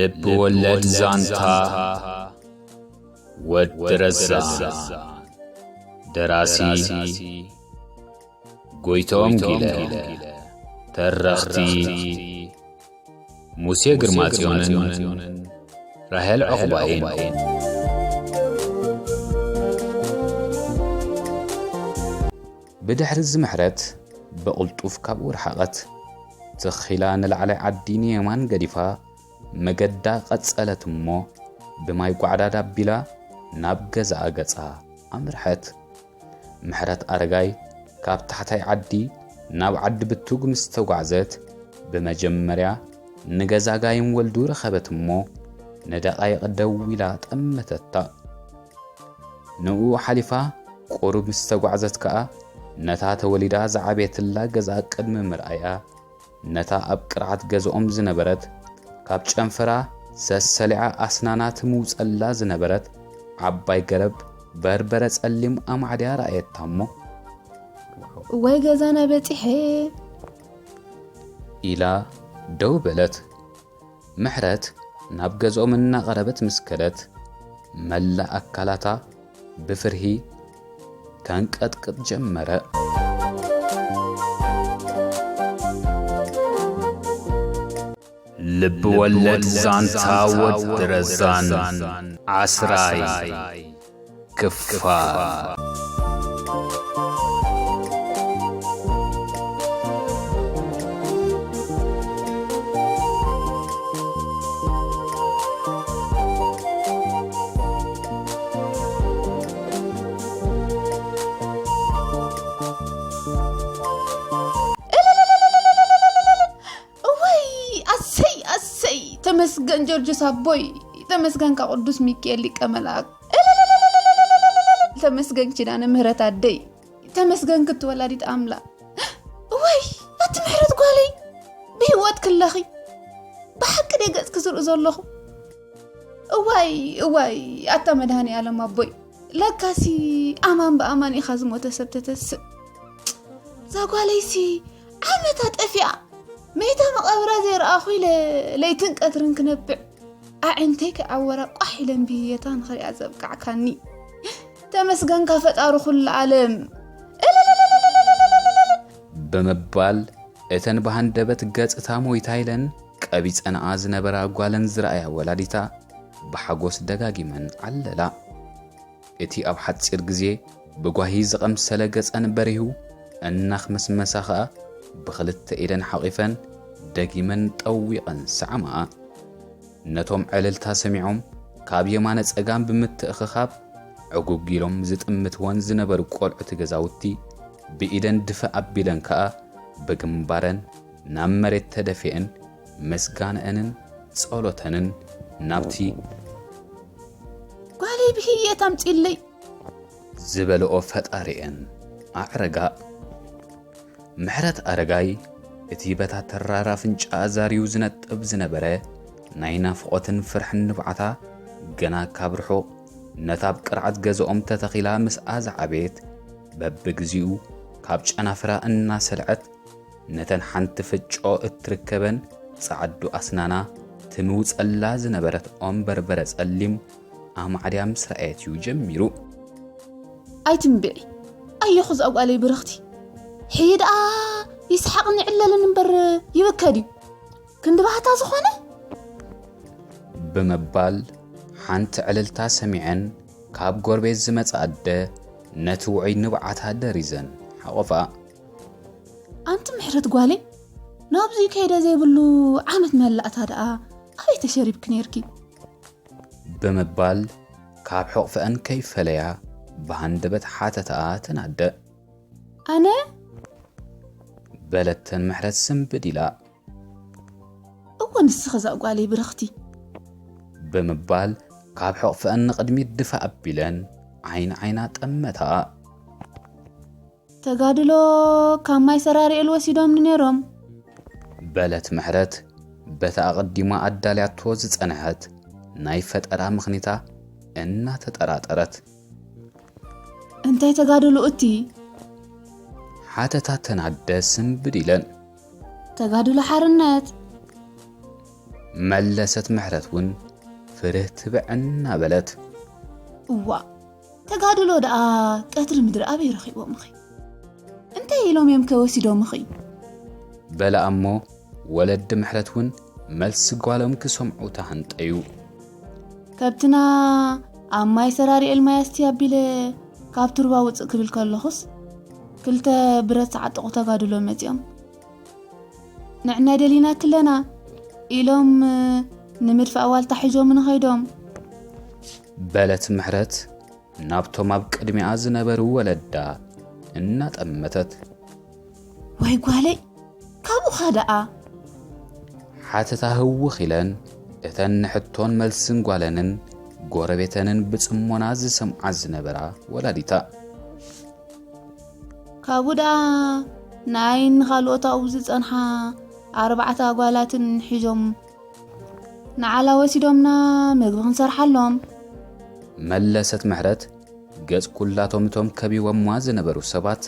ልብ ወለድ ዛንታ ወዲ ረዛን። ደራሲ ጎይቶም ጊለ። ተረኽቲ ሙሴ ግርማጽዮንን ራሄል ዕቑባይን። ብድሕሪ እዚ ምሕረት ብቕልጡፍ ካብኡ ረሓቐት። ትኽ ኢላ ንላዕላይ ዓዲ ንየማን ገዲፋ መገዳ ቀጸለት እሞ፣ ብማይ ጓዕዳድ ኣቢላ ናብ ገዛኣ ገጻ ኣምርሐት። ምሕረት ኣረጋይ ካብ ታሕታይ ዓዲ ናብ ዓዲ ብቱግ ምስ ተጓዕዘት፣ ብመጀመርያ ንገዛ ጋይም ወልዱ ረኸበት እሞ፣ ንደቓይቕ ደው ኢላ ጠመተታ። ንኡ ሓሊፋ ቁሩብ ምስ ተጓዕዘት ከኣ፣ ነታ ተወሊዳ ዝዓበየትላ ገዛ ቅድሚ ምርኣያ፣ ነታ ኣብ ቅርዓት ገዝኦም ዝነበረት፣ ካብ ጨንፈራ ሰሰሊዓ ኣስናና ትምውጸላ ዝነበረት ዓባይ ገረብ በርበረ ጸሊም ኣማዕድያ ረኣየታ እሞ፣ "እዋይ ገዛና በጺሐ!" ኢላ ደው በለት። ምሕረት ናብ ገዝኦም እናቐረበት ምስ ከደት፣ መላእ ኣካላታ ብፍርሂ ከንቀጥቅጥ ጀመረ። ልብ ወለድ ዛንታ ወዲ ረዛን ዓስራይ ክፋል። እዋይ፣ ኣሰይ፣ ኣሰይ፣ ተመስገን ጀርጅስ ኣቦይ፣ ተመስገንካ ቅዱስ ሚካኤል ሊቀ መላእክት፣ ተመስገን ኪዳነ ምህረት ኣደይ፣ ተመስገን ክቲ ወላዲት ኣምላክ። እዋይ፣ ኣቲ ምህረት ጓለይ፣ ብህይወት ክለኺ፣ ብሓቂ ደይ ገጽኪ ዝርኢ ዘለኹ። እዋይ፣ እዋይ፣ ኣታ መድሃኔ ኣለም ኣቦይ፣ ለካሲ ኣማን ብኣማን ኢኻ ዝሞተ ሰብ ተተስእ። እዛ ጓለይሲ ዓመታ ጠፊኣ፣ መይታ መቓብራ ዘይረኣኹ ኢለ ለይትን ቀትርን ክነብዕ፣ ኣዒንተይ ከይዓወራ ቋሕ ኢለን ብህየታ ንኽሪኣ ዘብቃዕካኒ። ተመስገንካ ፈጣሪ ኩሉ ዓለም። እልልልልልልልልልልልል! ብምባል እተን ብሃንደበት ገጽ እታ ሞይታ ኢለን ቀቢጸንኣ ዝነበራ ጓለን ዝረኣያ ወላዲታ ብሓጎስ ደጋጊመን ዓለላ። እቲ ኣብ ሓጺር ግዜ ብጓሂ ዝቐምሰለ ገጸን በሪሁ እናኽመስመሳ ኸኣ ብኽልተ ኢደን ሓቒፈን ደጊመን ጠዊቐን ሰዓማኣ። ነቶም ዕልልታ ሰሚዖም ካብ የማነ ጸጋም ብምትእኽኻብ ዕጉግ ኢሎም ዝጥምትወን ዝነበሩ ቆልዑቲ ገዛውቲ ብኢደን ድፍእ ኣቢለን ከኣ ብግንባረን ናብ መሬት ተደፊአን ምስጋንአንን ጸሎተንን ናብቲ ጓለይ ብህየት ኣምጺለይ ዝበልኦ ፈጣሪአን ኣዕረጋ። ምሕረት ኣረጋይ እቲ በታ ተራራ ኣፍንጫ ዛርዩ ዝነጥብ ዝነበረ ናይ ናፍቖትን ፍርሕን ንብዓታ ገና ካብ ርሑቕ ነታ ኣብ ቅርዓት ገዝኦም ተተኺላ ምስኣ ዝዓበየት፣ በብግዚኡ ካብ ጨናፍራ እናሰልዐት ነተን ሓንቲ ፍጮ እትርከበን ጸዓዱ ኣስናና ትምውጸላ ዝነበረት ኦም በርበረ ጸሊም ኣማዕድያ ምስ ረኣየት እዩ ጀሚሩ። ኣይትንብዒ፣ ኣየኹ እዛ ጓለይ ብርኽቲ። ሕጂ ደኣ ይስሓቕን ይዕለልን እምበር ይብከ ድዩ? ክንዲ ባህታ ዝኾነ? ብምባል ሓንቲ ዕልልታ ሰሚዐን ካብ ጎረቤት ዝመጻ ኣደ ነቲ ውዑይ ንብዓታ ደሪዘን ሓቖፋ። ኣንቲ ምሕረት ጓለይ፣ ናብዚ ከይደ ዘይብሉ ዓመት መላእታ ደኣ ኣበይ ተሸሪብኪ ነይርኪ? ብምባል ካብ ሕቑፈአን ከይፈለያ ብሃንደበት ሓተተኣ ተናደ። ኣነ? በለተን ምሕረት ስምብድ ኢላ። እወ ንስኺ እዛ ጓለይ ብርኽቲ። ብምባል ካብ ሕቑፈአን ንቕድሚት ድፋ ኣቢለን ዓይኒ ዓይና ጠመታ። ተጋድሎ ካብ ማይ ሰራሪኤል ወሲዶምኒ ነይሮም። በለት ምሕረት በታ ኣቐዲማ ኣዳልያቶ ዝጸንሐት ናይ ፈጠራ ምኽኒታ እናተጠራጠረት። እንታይ ተጋድሎ እቲ? ሓተታ ተናደ ስምብድ ኢለን። ተጋድሎ ሓርነት። መለሰት ምሕረት እውን ፍርህቲ ብዕና በለት። እዋ፣ ተጋድሎ ደኣ ቀትሪ ምድሪ ኣበይ ረኺቦምኺ? እንታይ ኢሎም እዮም ከወሲዶምኺ? በላ እሞ ወለዲ ምሕረት እውን መልሲ ጓሎም ክሰምዑ ተሃንጠዩ። ከብትና ኣብ ማይ ሰራሪ ኤልማያስቲ ኣቢለ ካብ ቱርባ ውፅእ ክብል ከለኹስ ክልተ ብረት ዝዓጠቑ ተጋድሎ መፂኦም ንዕና ደሊና ክለና ኢሎም ንምድፋእ ዋልታ ሒዞም ንኸይዶም። በለት ምሕረት ናብቶም ኣብ ቅድሚኣ ዝነበሩ ወለዳ እናጠመተት። ወይ ጓለይ፣ ካብኡኻ ደኣ? ሓተታ ህውኽ ኢለን እተን ንሕቶን መልስን ጓለንን ጎረቤተንን ብጽሞና ዝሰምዓ ዝነበራ ወላዲታ። ካብኡ ደኣ ንኣይን ንኻልኦት ኣብኡ ዝጸንሓ ኣርባዕተ ኣጓላትን ሒዞም ንዓላ ወሲዶምና ምግቢ ክንሰርሓሎም። መለሰት ምሕረት ገጽ ኩላቶም እቶም ከቢቦምዋ ዝነበሩ ሰባት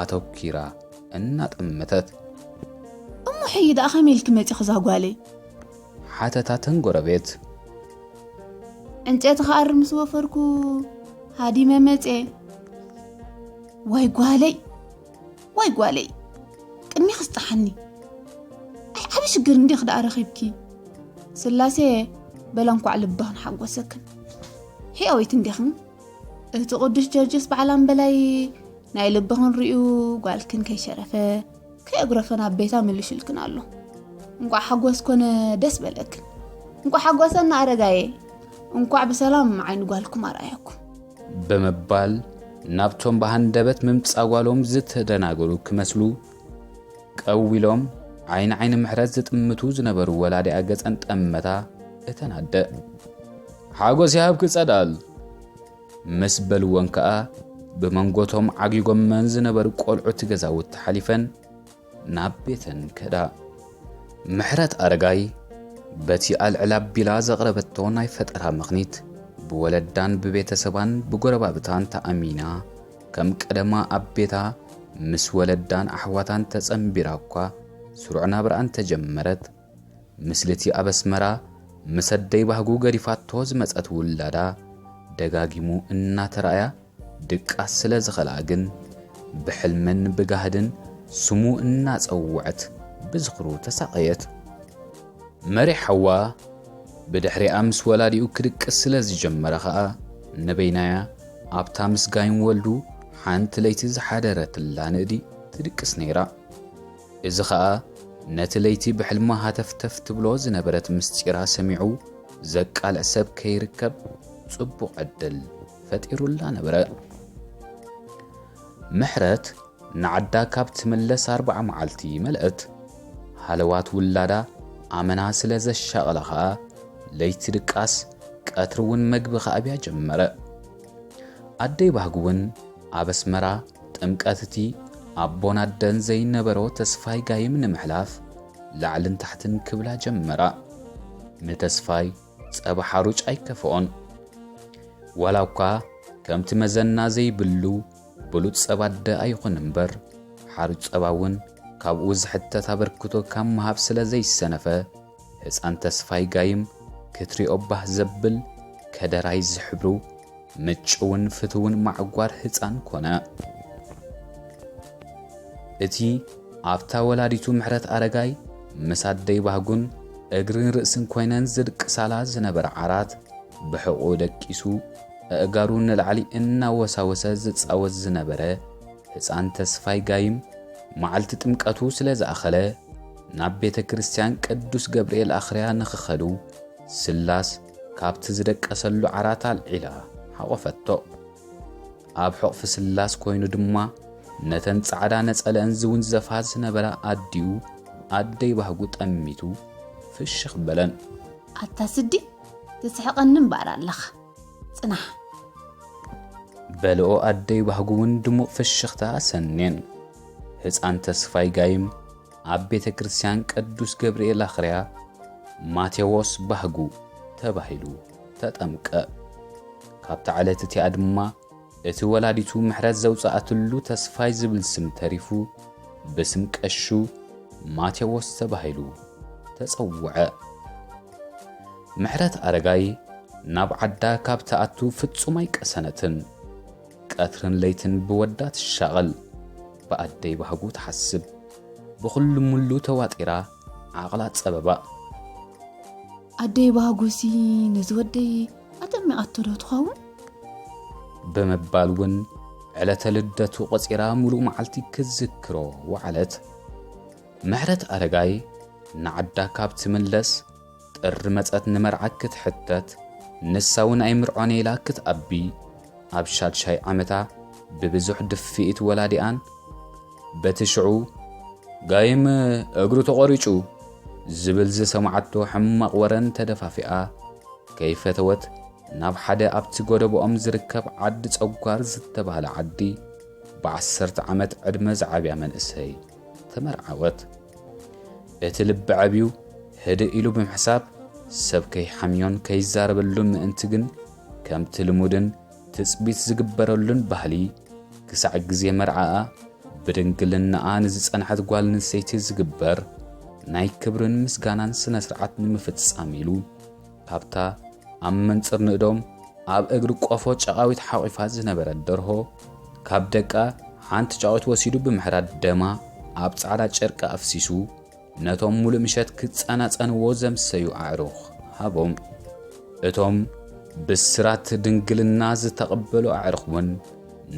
ኣተኪራ እናጠመተት። እሞ ሕይ ደኣ ከመይ ኢልኪ መጺኺ እዛ ጓለይ? ሓተታ ተን ጎረቤት። ዕንጨይቲ ክኣሪ ምስ ወፈርኩ ሃዲመ መጼ። ወይ ጓለይ፣ ወይ ጓለይ፣ ቅድሚኺ ስጥሓኒ። ኣይ ዓቢ ሽግር እንዲኺ ደኣ ረኺብኪ። ስላሴ በላ እንኳዕ ልብኽን ሓጎሰክን። ሕያወይቲ እንዲኽን እቲ ቅዱስ ጀርጅስ በዓል ኣምበላይ ናይ ልብኽን ርእዩ ጓልክን ከይሸረፈ ከየጉረፈ ናብ ቤታ መልሽልክን ኣሎ። እንቋዕ ሓጎስ ኮነ ደስ በለክን። እንቋዕ ሓጎሰና ኣረጋየ። እንቋዕ ብሰላም ዓይኒ ጓልኩም ኣርኣየኩም። ብምባል ናብቶም ብሃንደበት ምምጻእ ጓሎም ዝተደናገሩ ክመስሉ ቀው ኢሎም ዓይኒ ዓይኒ ምሕረት ዝጥምቱ ዝነበሩ ወላዲኣ ገጸን ጠመታ። እተን ኣደ ሓጎስ ይሃብኪ ጸዳል ምስ በልወን ከኣ ብመንጎቶም ዓጊጎመን ዝነበሩ ቆልዑት ገዛውቲ ሓሊፈን ናብ ቤተን ከዳ። ምሕረት ኣረጋይ በቲ ኣልዕል ኣቢላ ዘቕረበቶ ናይ ፈጠራ ምኽኒት ብወለዳን ብቤተሰባን ብጎረባብታን ተኣሚና ከም ቀደማ ኣብ ቤታ ምስ ወለዳን ኣሕዋታን ተጸንቢራ እኳ ስሩዕ ናብራኣን ተጀመረት። ምስልቲ ኣብ ኣስመራ ምስ ኣደይ ባህጉ ገዲፋቶ ዝመጸት ውላዳ ደጋጊሙ እናተራእያ ድቃስ ስለ ዝኸልኣ ግን ብሕልምን ብጋህድን ስሙ እናጸውዐት ብዝኽሩ ተሳቐየት። መሪሕ ሓዋ ብድሕሪኣ ምስ ወላዲኡ ክድቅስ ስለ ዝጀመረ ኸኣ ንበይናያ ኣብታ ምስ ጋይም ወልዱ ሓንቲ ለይቲ ዝሓደረትላ ንእዲ ትድቅስ ነይራ። እዚ ኸኣ ነቲ ለይቲ ብሕልማ ሃተፍተፍ ትብሎ ዝነበረት ምስጢራ ሰሚዑ ዘቃልዕ ሰብ ከይርከብ ጽቡቕ ዕድል ፈጢሩላ ነበረ። ምሕረት ንዓዳ ካብ ትምለስ ኣርብዓ መዓልቲ መልአት። ሃለዋት ውላዳ ኣመና ስለ ዘሻቐላ ኸኣ ለይቲ ድቃስ ቀትሪ እውን መግቢ ክኣብያ ጀመረ። ኣደይ ባህጉ እውን ኣብ ኣስመራ ጥምቀት እቲ ኣቦን ኣደን ዘይነበሮ ተስፋይ ጋይም ንምሕላፍ ላዕልን ታሕትን ክብላ ጀመራ። ንተስፋይ ጸባ ሓሩጭ ኣይከፍኦን። ዋላ እኳ ከምቲ መዘና ዘይብሉ ብሉጽ ጸባ ኣደ ኣይኹን እምበር፣ ሓሩጭ ጸባ እውን ካብኡ ዝሕተት ኣበርክቶ ካብ ምሃብ ስለ ዘይሰነፈ፣ ህጻን ተስፋይ ጋይም ክትሪኦ ባህ ዘብል ከደራይ ዝሕብሩ ምጭውን ፍትውን ማዕጓር ህጻን ኮነ። እቲ ኣብታ ወላዲቱ ምሕረት ኣረጋይ ምስ ኣደይ ባህጉን እግርን ርእስን ኮይነን ዝድቅሳላ ዝነበረ ዓራት ብሕቑኡ ደቂሱ ኣእጋሩ ንላዕሊ እናወሳወሰ ዝጻወት ዝነበረ ህጻን ተስፋይ ጋይም መዓልቲ ጥምቀቱ ስለ ዝኣኸለ ናብ ቤተ ክርስቲያን ቅዱስ ገብርኤል ኣኽርያ ንኽኸዱ ስላስ ካብቲ ዝደቀሰሉ ዓራት ኣልዒላ ሓቖፈቶ። ኣብ ሕቑፊ ስላስ ኮይኑ ድማ ነተን ጻዕዳ ነጸለአን ዝውንዘፋ ዝነበራ ኣዲኡ ኣደይ ባህጉ ጠሚቱ ፍሽኽ በለን። ኣታ ስዲ ትስሕቐኒ እምበኣር ኣለኻ ጽናሕ። በልኦ ኣደይ ባህጉ እውን ድሙቕ ፍሽኽታ ኣሰኔን። ህፃን ተስፋይ ጋይም ኣብ ቤተ ክርስቲያን ቅዱስ ገብርኤል ኣኽርያ ማቴዎስ ባህጉ ተባሂሉ ተጠምቀ። ካብታ ዕለት እቲኣ ድማ እቲ ወላዲቱ ምሕረት ዘውፅኣትሉ ተስፋይ ዝብል ስም ተሪፉ ብስም ቀሹ ማቴዎስ ተባሂሉ ተፀውዐ። ምሕረት ኣረጋይ ናብ ዓዳ ካብ ትኣቱ ፍጹም ኣይቀሰነትን። ቀትርን ለይትን ብወዳ ትሻቐል። ብኣደይ ባህጉ ትሓስብ። ብኹሉ ሙሉ ተዋጢራ ዓቕላ ጸበባ። ኣደይ ባህጉሲ ነዚ ወደይ ኣጠሚቓቶ ዶ ትኸውን? ብምባል እውን ዕለተ ልደቱ ቆጺራ ሙሉእ መዓልቲ ክትዝክሮ ወዓለት። ምሕረት ኣረጋይ ንዓዳ ካብ ትምለስ ጥሪ መጸት ንመርዓ ክትሕተት፣ ንሳ እውን ኣይምርዖን ኢላ ክትኣቢ፣ ኣብ ሻድሻይ ዓመታ ብብዙሕ ድፍኢት ወላዲኣን በቲ ሽዑ ጋይም እግሩ ተቖሪጩ ዝብል ዝሰምዓቶ ሕማቕ ወረን ተደፋፊኣ ከይፈተወት ናብ ሓደ ኣብቲ ጎደቦኦም ዝርከብ ዓዲ ጸጓር ዝተባህለ ዓዲ ብዓሰርተ ዓመት ዕድመ ዝዓብያ መንእሰይ ተመርዓወት። እቲ ልቢ ዓብዩ ህድእ ኢሉ ብምሕሳብ ሰብ ከይሓምዮን ከይዛረበሉን ምእንቲ ግን ከምቲ ልሙድን ትጽቢት ዝግበረሉን ባህሊ ክሳዕ ግዜ መርዓኣ ብድንግልናኣ ንዝጸንሐት ጓል ኣንስተይቲ ዝግበር ናይ ክብርን ምስጋናን ስነ ስርዓት ንምፍጻም ኢሉ ካብታ ኣብ መንጽር ንእዶም ኣብ እግሪ ቆፎ ጨቓዊት ሓቒፋ ዝነበረት ደርሆ ካብ ደቃ ሓንቲ ጨቓዊት ወሲዱ ብምሕራት ደማ ኣብ ጻዕዳ ጨርቂ ኣፍሲሱ ነቶም ሙሉእ ምሸት ክጸናጸንዎ ዘምሰዩ ኣዕሩኽ ሃቦም። እቶም ብስራት ድንግልና ዝተቐበሉ ኣዕሩኽ እውን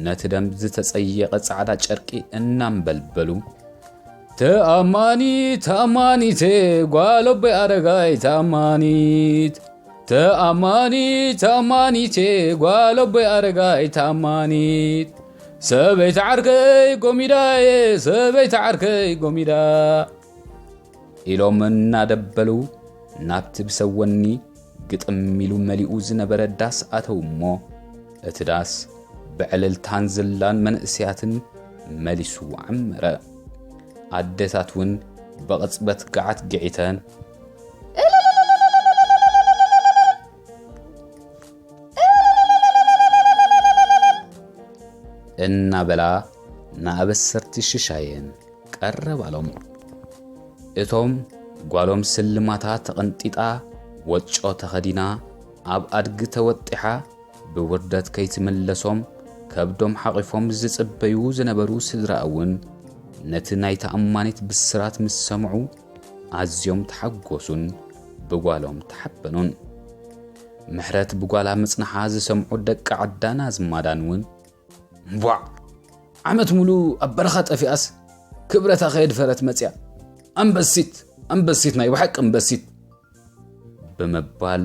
ነቲ ደም ዝተጸየቐ ጻዕዳ ጨርቂ እናንበልበሉ ተኣማኒት ተኣማኒቴ ጓል ኣቦይ ኣረጋይ ተኣማኒት ተኣማኒት ተኣማኒቴ ጓል ኣቦይ ኣረጋይ ተኣማኒት ሰበይቲ ዓርከይ ጎሚዳየ ሰበይቲ ዓርከይ ጎሚዳ ኢሎም እናደበሉ ናብቲ ብሰወኒ ግጥም ኢሉ መሊኡ ዝነበረ ዳስ ኣተው እሞ እቲ ዳስ ብዕልልታን ዝላን መንእሰያትን መሊሱ ዓመረ። ኣደታት እውን ብቕጽበት ገዓት ግዒተን እናበላ ንኣበሰርቲ ሽሻየን ቀረባሎም። እቶም ጓሎም ስልማታ ተቐንጢጣ ወጮ ተኸዲና ኣብ ኣድጊ ተወጢሓ ብውርደት ከይትምለሶም ከብዶም ሓቒፎም ዝጽበዩ ዝነበሩ ስድራ እውን ነቲ ናይ ተኣማኒት ብስራት ምስ ሰምዑ ኣዝዮም ተሓጎሱን ብጓሎም ተሓበኑን። ምሕረት ብጓላ ምጽንሓ ዝሰምዑ ደቂ ዓዳን ኣዝማዳን እውን፣ "ቧዕ! ዓመት ሙሉ ኣብ በረኻ ጠፊኣስ ክብረታ ከየድፈረት መጽያ። ኣንበሲት! ኣንበሲት! ናይ ብሓቂ ኣንበሲት!" ብምባል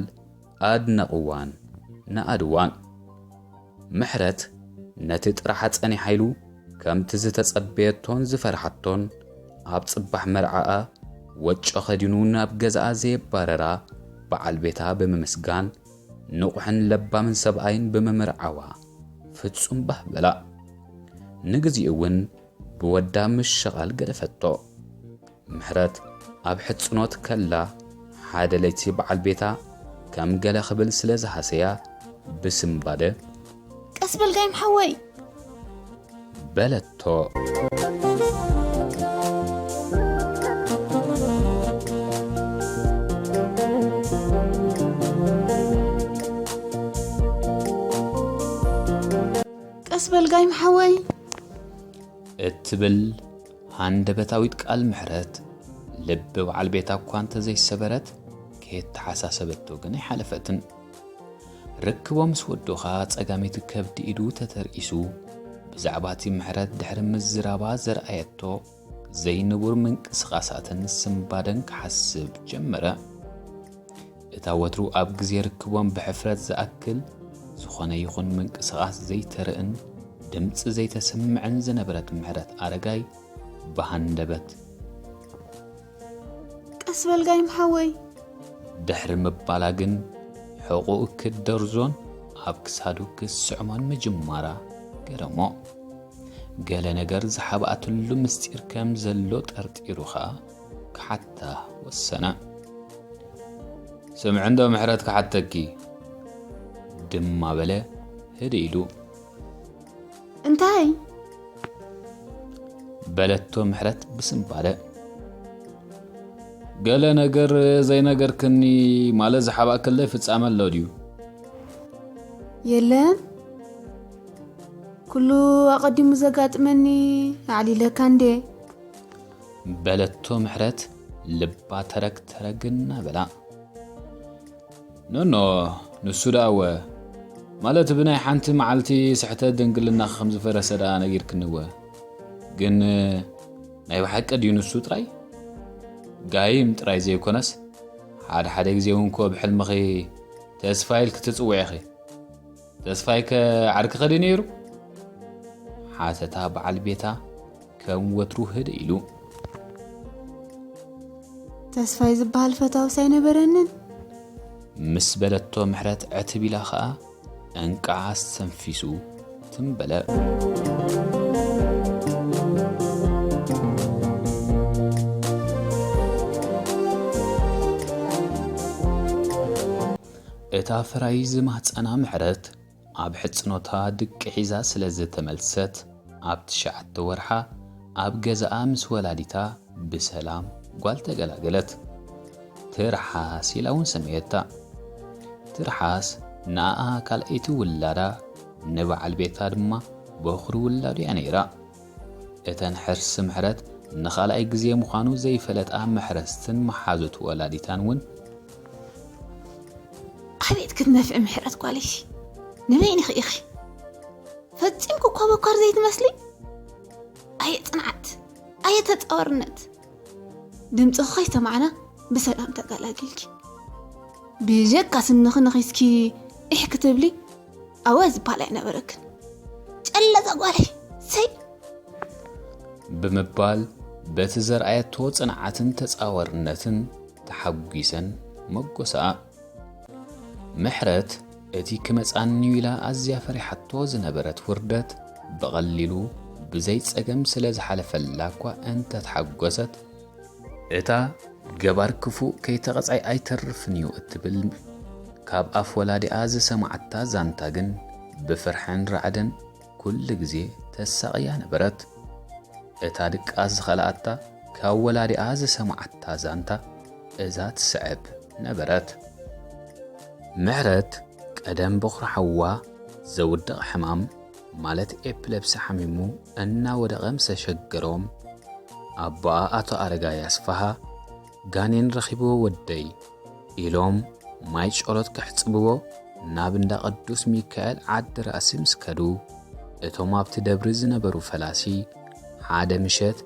ኣድነቕዋን ነኣድዋን። ምሕረት ነቲ ጥራሓ ጸኒሓ ኢሉ ከምቲ ዝተጸበየቶን ዝፈርሓቶን ኣብ ጽባሕ መርዓኣ ወጮ ኸዲኑ ናብ ገዛኣ ዘየባረራ በዓል ቤታ ብምምስጋን ንቑሕን ለባምን ሰብኣይን ብምምርዓዋ ፍጹም ባህ በላ። ንግዚኡ እውን ብወዳ ምሽቓል ገደፈቶ። ምሕረት ኣብ ሕጽኖት ከላ ሓደ ለይቲ በዓል ቤታ ከም ገለ ክብል ስለ ዝሃሰያ ብስምባደ ቀስ በል ጋይም ሓወይ በለቶ። ቀስ በል ጋይም ሓወይ እትብል ሃንደበታዊት ቃል ምሕረት ልቢ በዓል ቤታ እኳ እንተዘይሰበረት ከየተሓሳሰበቶ ግን ኣይሓለፈትን። ርክቦ ምስ ወዱ ኸኣ ጸጋሚት ከብዲ ኢዱ ተተርኢሱ ብዛዕባ እቲ ምሕረት ድሕሪ ምዝራባ ዘርኣየቶ ዘይንቡር ምንቅስቓሳትን ስምባደን ክሓስብ ጀመረ። እታ ወትሩ ኣብ ግዜ ርክቦም ብሕፍረት ዝኣክል ዝኾነ ይኹን ምንቅስቓስ ዘይተርእን ድምጺ ዘይተስምዕን ዝነበረት ምሕረት ኣረጋይ ብሃንደበት ቀስ በል ጋይም ሓወይ ድሕሪ ምባላ ግን ሕቑኡ ክትደርዞን ኣብ ክሳዱ ክትስዕሞን ምጅማራ ገረሞ። ገለ ነገር ዝሓብኣትሉ ምስጢር ከም ዘሎ ጠርጢሩ ኸኣ ክሓታ ወሰነ። "ስምዒ እንዶ ምሕረት ክሓተኪ?" ድማ በለ ህድእ ኢሉ። እንታይ? በለቶ ምሕረት ብስምባደ። ገለ ነገር ዘይነገርክኒ ማለት ዝሓባእክለይ ፍጻመ ኣሎ ድዩ? የለን፣ ኩሉ ኣቐዲሙ ዘጋጥመኒ ኣዕሊለካ እንዴ? በለቶ ምሕረት ልባ ተረግ ተረግ እናበላ። ኖኖ፣ ንሱ ደኣወ ማለት ብናይ ሓንቲ መዓልቲ ስሕተት ድንግልናኺ ከም ዝፈረሰ ደኣ ነጊርክንወ። ግን ናይ ብሓቂ ድዩ ንሱ ጥራይ? ጋይም ጥራይ ዘይኮነስ ሓደ ሓደ ግዜ እውን እኮ ብሕልምኺ ተስፋ ኢልኪ ትጽውዒኺ። ተስፋይከ ዓርክኺ ድዩ ነይሩ? ሓተታ በዓል ቤታ ከም ወትሩ ህድእ ኢሉ። ተስፋይ ዝበሃል ፈታውስ ኣይነበረንን። ምስ በለቶ ምሕረት ዕትብ ኢላ ኸኣ እንቃዓ ኣስተንፊሱ ትም በለ። እታ ፍራይ ዝማህጸና ምሕረት ኣብ ሕጽኖታ ድቂ ሒዛ ስለ ዝተመልሰት፣ ኣብ ትሽዓተ ወርሓ ኣብ ገዛኣ ምስ ወላዲታ ብሰላም ጓል ተገላገለት። ትርሓስ ኢላ እውን ሰመየታ። ትርሓስ ንኣኣ ካልኣይቲ ውላዳ፣ ንበዓል ቤታ ድማ በኹሪ ውላዱ እያ ነይራ። እተን ሕርሲ ምሕረት ንኻልኣይ ግዜ ምዃኑ ዘይፈለጣ ምሕረስትን መሓዙት ወላዲታን እውን፣ ኣቤት ክትነፍዒ ምሕረት ጓለይሲ፣ ንበይንኺ ኢኺ ፈጺምኪ እኳ በኳር ዘይትመስሊ። ኣየ ጽንዓት፣ ኣየ ተጻዋርነት። ድምፅኺ ከይሰማዕና ብሰላም ተገላጊልኪ። ብጀካ ስንኺ ነኺስኪ ኢሕ ክትብሊ ኣወ ዝበሃል ኣይነበረክን። ጨለዛ ጓለይ፣ ሰይ። ብምባል በቲ ዘርኣየቶ ጽንዓትን ተጻዋርነትን ተሓጒሰን መጎሰኣ። ምሕረት እቲ ክመጻኒ ኢላ ኣዝያ ፈሪሓቶ ዝነበረት ውርደት ብቐሊሉ ብዘይ ጸገም ስለ ዝሓለፈላ እኳ እንተተሓጎሰት፣ እታ ገባር ክፉእ ከይተቐጻይ ኣይተርፍን እዩ እትብል ካብ ኣፍ ወላዲኣ ዝሰማዓታ ዛንታ ግን ብፍርሕን ራዕድን ኩሉ ግዜ ተሳቕያ ነበረት። እታ ድቃስ ዝኸልኣታ ካብ ወላዲኣ ዝሰማዓታ ዛንታ እዛ ትስዕብ ነበረት። ምሕረት ቀደም በኹሪ ሓዋ ዘውድቕ ሕማም ማለት ኤፕለፕሲ ሓሚሙ እናወደቐ ምስ ኣሸገሮም፣ ኣቦኣ ኣቶ ኣረጋይ ኣስፍሃ ጋኔን ረኺብዎ ወደይ ኢሎም ማይ ጸሎት ከሕጽብዎ ናብ እንዳ ቅዱስ ሚካኤል ዓዲ ራእሲ ምስ ከዱ፣ እቶም ኣብቲ ደብሪ ዝነበሩ ፈላሲ ሓደ ምሸት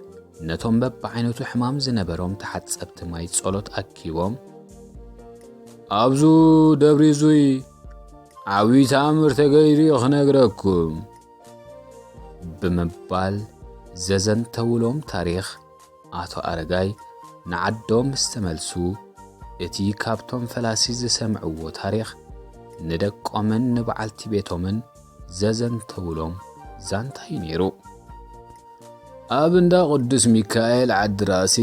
ነቶም በብዓይነቱ ሕማም ዝነበሮም ተሓጸብቲ ማይ ጸሎት ኣኪቦም፣ "ኣብዙ ደብሪ እዙይ ዓብዪ ተኣምር ተገይሩ እዩ ክነግረኩም" ብምባል ዘዘንተውሎም ታሪኽ ኣቶ ኣረጋይ ንዓዶም ምስ ተመልሱ፣ እቲ ካብቶም ፈላሲ ዝሰምዕዎ ታሪኽ ንደቆምን ንበዓልቲ ቤቶምን ዘዘንተውሎም ዛንታ እዩ ነይሩ። ኣብ እንዳ ቅዱስ ሚካኤል ዓዲ ራእሲ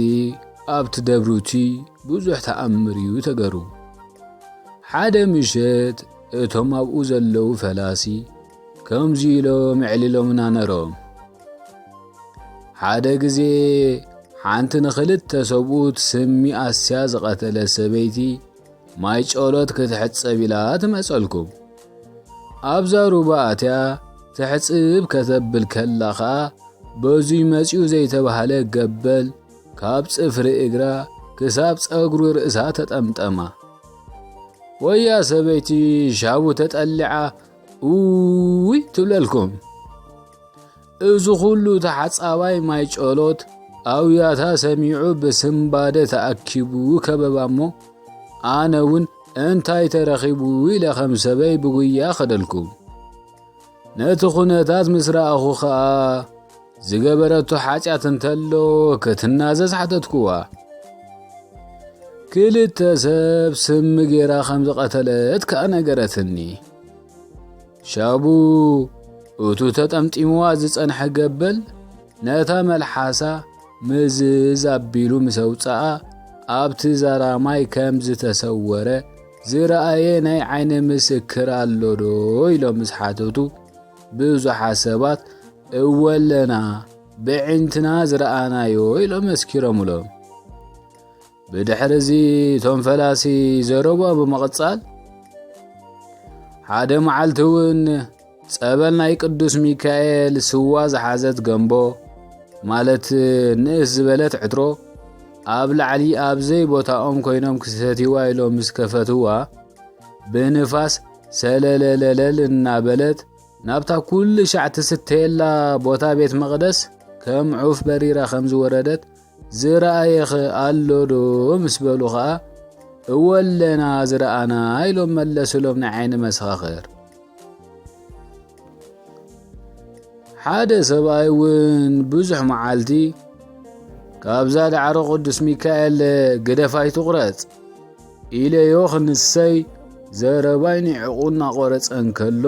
ኣብቲ ደብሩቲ ብዙሕ ተኣምር እዩ ተገሩ። ሓደ ምሸት እቶም ኣብኡ ዘለዉ ፈላሲ ከምዚ ኢሎም ኣዕሊሎምና ነሮም። ሓደ ግዜ ሓንቲ ንኽልተ ሰብኡት ስሚ ኣስያ ዝቐተለ ሰበይቲ ማይ ጸሎት ክትሕጸብ ኢላ ትመጸልኩም። ኣብዛ ሩባ ኣትያ ትሕጽብ ከተብል ከላ ኸኣ በዙይ መጺኡ ዘይተባህለ ገበል ካብ ጽፍሪ እግራ ክሳብ ጸጉሪ ርእሳ ተጠምጠማ። ወያ ሰበይቲ ሻቡ ተጠሊዓ እውይ ትብለልኩም። እዚ ኩሉ ተሓጻባይ ማይ ጸሎት ኣውያታ ሰሚዑ ብስምባደ ተኣኪቡ ከበባ እሞ ኣነ እውን እንታይ ተረኺቡ ኢለ ከም ሰበይ ብጉያ ከደልኩ። ነቲ ኩነታት ምስ ረኣኹ ኸኣ ዝገበረቶ ሓጢኣት እንተሎ ክትናዘዝ ሓተትኩዋ። ክልተ ሰብ ስሚ ጌራ ከም ዝቐተለት ከኣ ነገረትኒ። ሻቡ እቱ ተጠምጢምዋ ዝጸንሐ ገበል ነታ መልሓሳ ምዝዝ ኣቢሉ ምስ ኣውጽኣ ኣብቲ ዛራ ማይ ከም ዝተሰወረ ዝረኣየ ናይ ዓይኒ ምስክር ኣሎ ዶ ኢሎም ምስ ሓተቱ ብዙሓት ሰባት እወ ኣለና ብዕንትና ዝረኣናዮ ኢሎም መስኪሮምሎም። ብድሕሪ እዚ እቶም ፈላሲ ዘረባ ብምቕጻል፣ ሓደ መዓልቲ እውን ጸበል ናይ ቅዱስ ሚካኤል ስዋ ዝሓዘት ገንቦ፣ ማለት ንእስ ዝበለት ዕትሮ፣ ኣብ ላዕሊ ኣብ ዘይቦታኦም ኮይኖም ክሰትይዋ ኢሎም ምስ ከፈትዋ፣ ብንፋስ ሰለለለለል እናበለት ናብታ ኩሉ ሻዕ ትስተየላ ቦታ ቤት መቕደስ ከም ዑፍ በሪራ ከም ዝወረደት ዝረኣየኸ ኣሎ ዶ ምስ በሉ ኸኣ፣ እወ ኣለና ዝረኣና ኢሎም መለሱሎም ናይ ዓይኒ መሰኻኽር። ሓደ ሰብኣይ እውን ብዙሕ መዓልቲ፣ "ካብዛ ዳዕሮ ቅዱስ ሚካኤል ግደፍ ኣይትቑረጽ" ኢለዮ ክንሰይ፣ ዘረባይ ኒዕቑ እናቖረጸ እንከሎ፣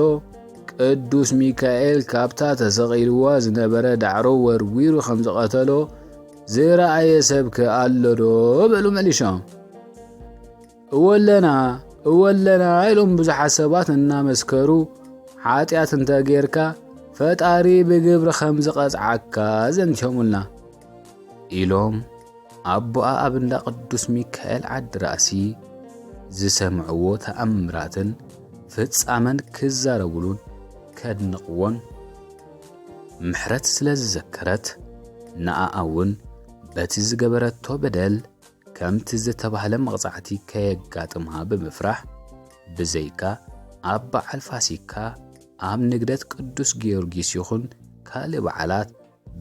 ቅዱስ ሚካኤል ካብታ ተሰቒልዋ ዝነበረ ዳዕሮ ወርዊሩ ከም ዝቐተሎ ዝረኣየ ሰብከ ኣሎ ዶ? በሉ መሊሾም። "እወ ኣለና፣ እወ ኣለና" ኢሎም ብዙሓት ሰባት እናመስከሩ፣ "ሓጢኣት እንተ ጌርካ፣ ፈጣሪ ብግብሪ ከም ዝቐጽዓካ ዘንቲዮሙልና" ኢሎም ኣቦኣ ኣብ እንዳ ቅዱስ ሚካኤል ዓዲ ራእሲ ዝሰምዕዎ ተኣምራትን ፍጻመን ክዛረቡሉን ከድንቕዎን ምሕረት ስለ ዝዘከረት፣ ንኣኣ እውን በቲ ዝገበረቶ በደል ከምቲ ዝተባህለ መቕጻዕቲ ከየጋጥማ ብምፍራሕ፣ ብዘይካ ኣብ በዓል ፋሲካ፣ ኣብ ንግደት ቅዱስ ጊዮርጊስ ይኹን ካልእ በዓላት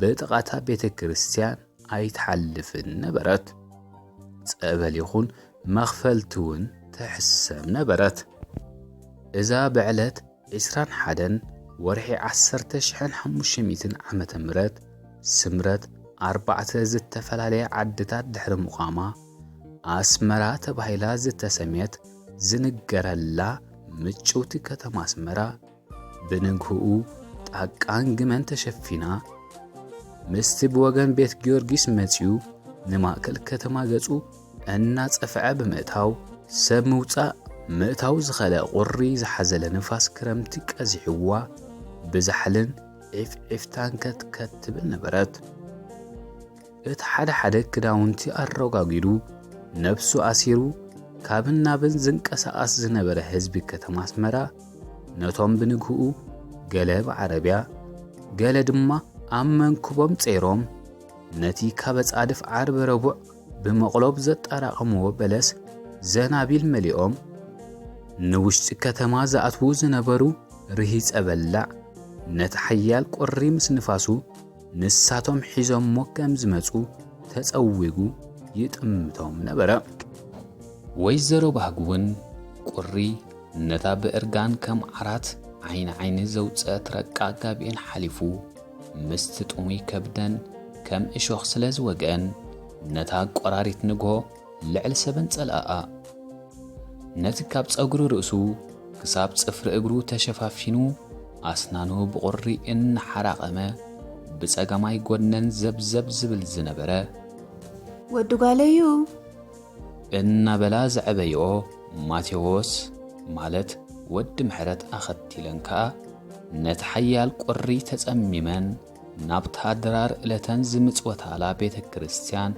ብጥቓታ ቤተ ክርስቲያን ኣይትሓልፍን ነበረት። ጸበል ይኹን መኽፈልቲ እውን ትሕሰም ነበረት። እዛ ብዕለት ዕስራን ሓደን ወርሒ ዓሰርተ ሽሕን ሓሙሽተ ሚእትን ዓመተ ምህረት ስምረት ኣርባዕተ ዝተፈላለያ ዓድታት ድሕሪ ምቋማ፣ ኣስመራ ተባሂላ ዝተሰምየት ዝንገረላ ምጭውቲ ከተማ ኣስመራ፣ ብንግህኡ ጣቃን ግመን ተሸፊና፣ ምስቲ ብወገን ቤት ጊዮርጊስ መጺኡ ንማእከል ከተማ ገጹ እናጸፍዐ ብምእታው፣ ሰብ ምውጻእ ምእታው ዝኸልአ ቁሪ ዝሓዘለ ንፋስ ክረምቲ ቀዚሕዋ፣ ብዛሕልን ዒፍዒፍታን ከትከት ትብል ነበረት። እቲ ሓደ ሓደ ክዳውንቲ ኣረጋጊዱ፣ ነብሱ ኣሲሩ፣ ካብን ናብን ዝንቀሳቐስ ዝነበረ ህዝቢ ከተማ ኣስመራ፣ ነቶም ብንግህኡ ገለ ብዓረብያ፣ ገለ ድማ ኣብ መንክቦም ጸይሮም፣ ነቲ ካብ ኣጻድፍ ዓርቢ ረቡዕ ብመቕሎብ ዘጠራቐምዎ በለስ ዘናቢል መሊኦም፣ ንውሽጢ ከተማ ዝኣትዉ ዝነበሩ ርሂጸ በላዕ፣ ነቲ ሓያል ቁሪ ምስ ንፋሱ ንሳቶም ሒዞሞ ከም ዝመጹ ተጸዊጉ ይጥምቶም ነበረ። ወይዘሮ ባህጉ እውን ቁሪ ነታ ብእርጋን ከም ዓራት ዓይኒ ዓይኒ ዘውጸት ረቃቕ ጋብኤን ሓሊፉ፣ ምስቲ ጥሙይ ከብደን ከም እሾኽ ስለ ዝወግአን፣ ነታ ቆራሪት ንግሆ ልዕሊ ሰበን ጸልኣኣ። ነቲ ካብ ጸጉሪ ርእሱ ክሳብ ጽፍሪ እግሩ ተሸፋፊኑ፣ ኣስናኑ ብቑሪ እናሓራቐመ፣ ብጸጋማይ ጎድነን ዘብዘብ ዝብል ዝነበረ፣ "ወዲ ጓለዩ?" እናበላ ዘዕበይኦ ማቴዎስ፣ ማለት ወዲ ምሕረት ኣኸቲለን ከኣ፣ ነቲ ሓያል ቁሪ ተጸሚመን፣ ናብታ ድራር እለተን ዝምጽወታላ ቤተ ክርስቲያን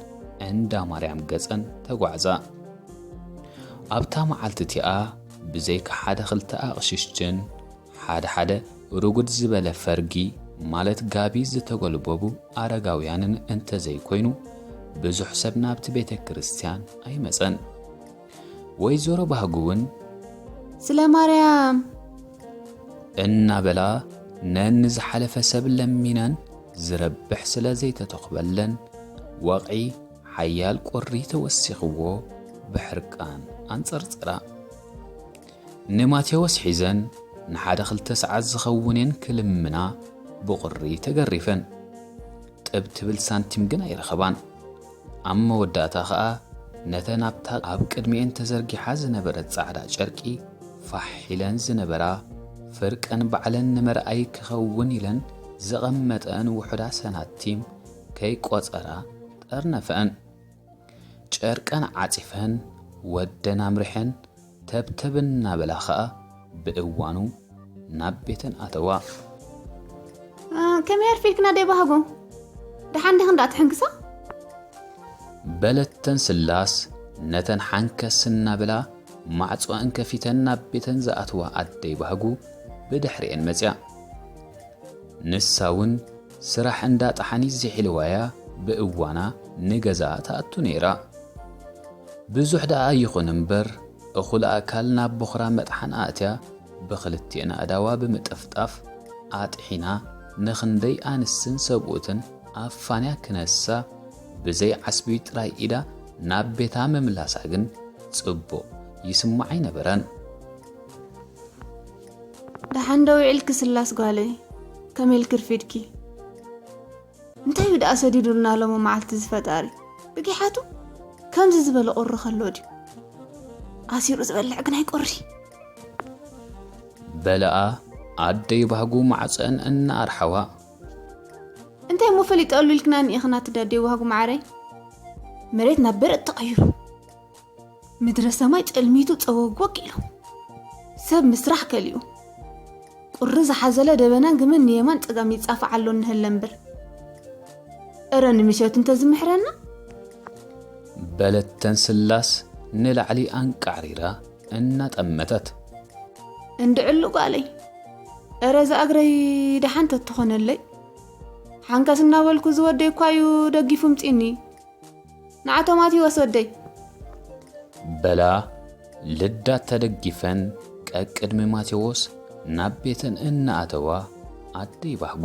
እንዳ ማርያም ገጸን ተጓዕዛ። ኣብታ መዓልቲ እቲኣ ብዘይካ ሓደ ክልተ ኣቕሽሽትን ሓደ ሓደ ርጉድ ዝበለ ፈርጊ ማለት ጋቢ ዝተጎልበቡ ኣረጋውያንን እንተዘይኮይኑ ብዙሕ ሰብ ናብቲ ቤተ ክርስቲያን ኣይመጸን። ወይዘሮ ባህጉ እውን ስለ ማርያም እናበላ ነንዝሓለፈ ሰብ ለሚነን ዝረብሕ ስለ ዘይተተኽበለን፣ ወቕዒ ሓያል ቁሪ ተወሲኽዎ ብሕርቃን ኣንጸርጸራ። ንማቴዎስ ሒዘን ንሓደ ክልተ ሰዓት ዝኸውንን ክልምና ብቑሪ ተገሪፈን። ጥብ ትብል ሳንቲም ግን ኣይረኸባን። ኣብ መወዳእታ ኸኣ ነተን ኣብታ ኣብ ቅድሚኤን ተዘርጊሓ ዝነበረት ጻዕዳ ጨርቂ ፋሕ ኢለን ዝነበራ ፍርቀን ባዕለን ንመርኣይ ክኸውን ኢለን ዘቐመጠን ውሑዳ ሰናቲም ከይቆጸራ ጠርነፈን። ጨርቀን ዓጺፈን ወደን ኣምሪሐን ተብተብ እናበላ ኸኣ ብእዋኑ ናብ ቤተን ኣተዋ። እ፣ ከመይ ኣርፊድክና ደይ ባህጎ? ደሓን ዲኽን ደኣ ትሕንክሳ? በለተን ስላስ ነተን ሓንከስ እናበላ ማዕጾኣን ከፊተን ናብ ቤተን ዝኣትዋ ኣደይ ባህጉ ብድሕሪኤን መጽያ። ንሳ እውን ስራሕ እንዳ ጠሓኒት ዝሒልዋያ ብእዋና ንገዛ ትኣቱ ነይራ። ብዙሕ ደኣ ይኹን እምበር፣ እኹል ኣካል ናብ ቦኽራ መጥሓን ኣእትያ፣ ብኽልቲኤን ኣእዳዋ ብምጥፍጣፍ ኣጥሒና፣ ንኽንደይ ኣንስትን ሰብኡትን ኣፋንያ ክነሳ፣ ብዘይ ዓስቢ ጥራይ ኢዳ ናብ ቤታ ምምላሳ ግን ጽቡቕ ይስማዕ ኣይነበረን። ደሓን ዶ ውዒልኪ ስላስ ጓለይ? ከመይ ኢልኪ ርፊድኪ? እንታይ እዩ ደኣ ሰዲዱልና ሎሚ መዓልቲ ዝፈጣሪ? ብጊሓቱ ከምዚ ዝበለ ቁሪ ከሎ ድዩ? ኣሲሩ ዝበልዕ ግን ኣይቁሪ። በለኣ ኣደይ ባህጉ ማዕፀን እናኣርሓዋ። እንታይ እሞ ፈሊጠሉ ኢልክናኒ ኢኽን ኣቲ ኣደይ ባህጉ መዓረይ? መሬት ናብ በረድ ተቐይሩ። ምድረ ሰማይ ጸልሚቱ ጸወግወግ ኢሉ። ሰብ ምስራሕ ከሊኡ። ቁሪ ዝሓዘለ ደበናን ግመን ንየማን ጸጋም ይጻፋዕ ኣሎ እንህለ እምበር። እረ ንምሸት እንተዝምሕረና? በለተን ስላስ ንላዕሊ ኣንቃዕሪራ እናጠመተት። እንድዕሉ ጓለይ። እረ ዝኣግረይ ደሓን ተትኾነለይ። ሓንከስ እናበልኩ ዝወደይ እኳ እዩ ደጊፉ ምጺኒ። ንዓቶ ማቴዎስ ወደይ። በላ ልዳት ተደጊፈን ቀቅድሚ ማቴዎስ ናብ ቤተን እናኣተዋ ኣደይ ባህጉ።